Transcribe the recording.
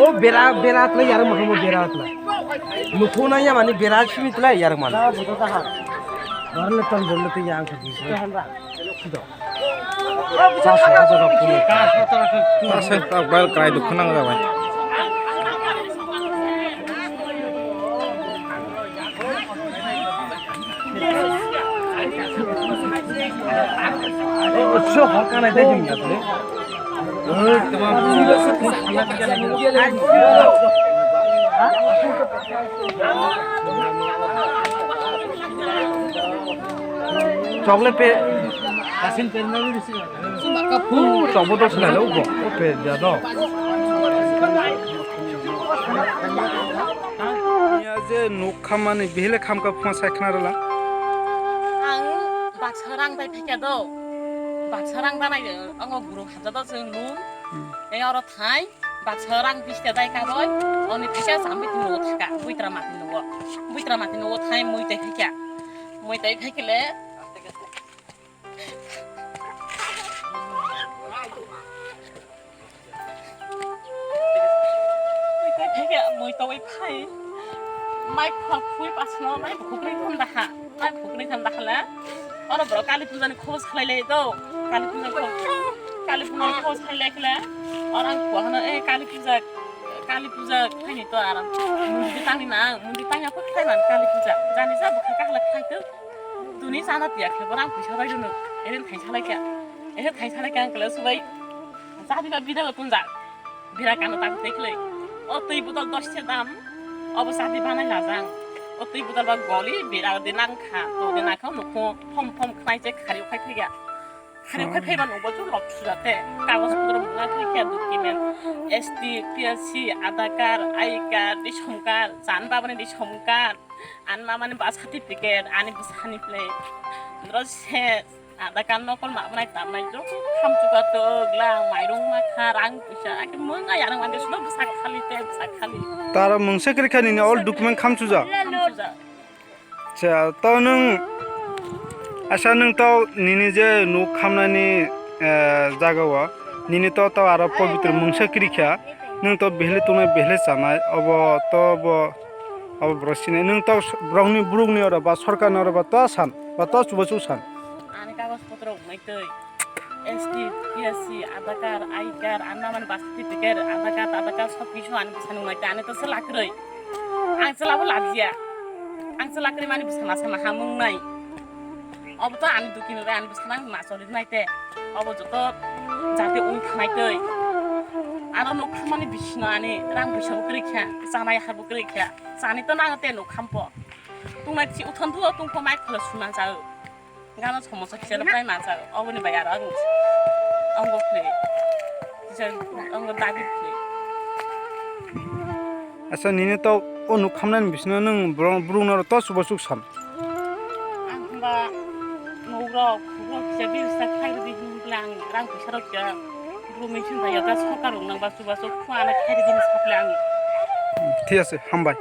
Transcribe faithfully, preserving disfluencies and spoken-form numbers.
O bera, bera tlai yarwk mano, bera tlai. Nukhu na ya mani bera simi tlai yarwk mano. Dorle ton dorle te yang kha. Sido. Sa sa sa sa. Sa sa ta bal krai dukhu nang jabai. Chocolate pe. Chokbo dos na lo bo. O pe dia do. Ya je nuk khamani bihile khamka phuma sai khna rwla. Ang baksa rang bai phikya do. Baksa rang danai ango guru hanja do chwng nun. Hmm. Ei oro thai baksa rang bista dai ka boi. Oni phikya sambi tino thaka. Buitra mati no. Buitra mati no thai mui tai phikya. Mui tai phikile. Mui tei phai khe, mui towai phai. Mai khok phui pasno, mai khukri thanda ha. Mai khukri thanda ha le. Oro bro Kali puja ni khobor salai lai do. Kali puja ni khobor, Kali puja ni khobor salai lai khle. Oro ang khua hano, eh, Kali puja, Kali puja khaini to aram. Mundi tangni na, mundi tangya kho khai man Kali puja. Jani ja bukha kahla khai to. Tuni sana tiya khe borang puisa bai dunu. Eren khai salai kya. Eren khai salai kya ang khle subai. Jadi ba bida tun ja. Bira kano tak teklei. O twi botol dos se dam. Obo sadi banai lajang. O twi botol ba goli bira de nang kha. To de nang kha nukho phom phom khnai je khari khai thaiya. Khari khai phaiba nungbo chu lok sujate. Kagoj potro muna khai kya document. S T, P L C, Aadhaar card, I card, ration card, chan babani ration card. Ani mamani birth certificate, ani bwsani plate. Andro se. Ada kan nokol ma manai tamnai jok khamchuka to gla mairung ma kha rang puisa ake mung ai arang mande sudo bwsak khali te bwsak khali. Tara mungsa kiri kha nini all document khamchuja. Khamchuja. Cha to nung asa nung to nini je nuk khamnani, eh, jaga o nini to to aro pobitro mungsa kiri kha nung to behele tongnai behele chanai obo to bo obo borok sinai nung to borokni borokni oro ba sorkarni oro ba to san ba to chubachu san. Ani kagoj potro wngnai twi, S T, P S C, Aadhaar card, I card, ani mamani birth certificate, Aadhaar card, Aadhaar card, sob kisu ani bwsani wngnai twi, ani to chwla kwrwi. Ang chwla bo lajiya. Ang chwla kwrwi mani bwsa masa maha mwngnai. Obo to ani document bai ani bwsano ang ma choli nai te. Obo joto jati wng thanai twi. Ano nuk khamani bisino ani rang puisa bo kwrwi kha, chanai ha bo kwrwi kha. Chani to nango te nuk khampo. Tungnai si uthon thuo tungkho mai kholo suna jao. Gana somosa kisa le pai ma sa, oboni bai aro ang, ang bo khle. Kisa ang bo dabi khle. Asa nini to o nuk khamnani bisino nung borok, borok noro to chubo chuk san. Ang ba nuk rok, nuk rok kisa biri sa khai rwdi hwn bwle ang rang puisa rok kisa borok machine bai yaga sorkar rok nang ba chubo chuk khwa na khai rwdi hwn sa bwle ang. Thik ase, hambai.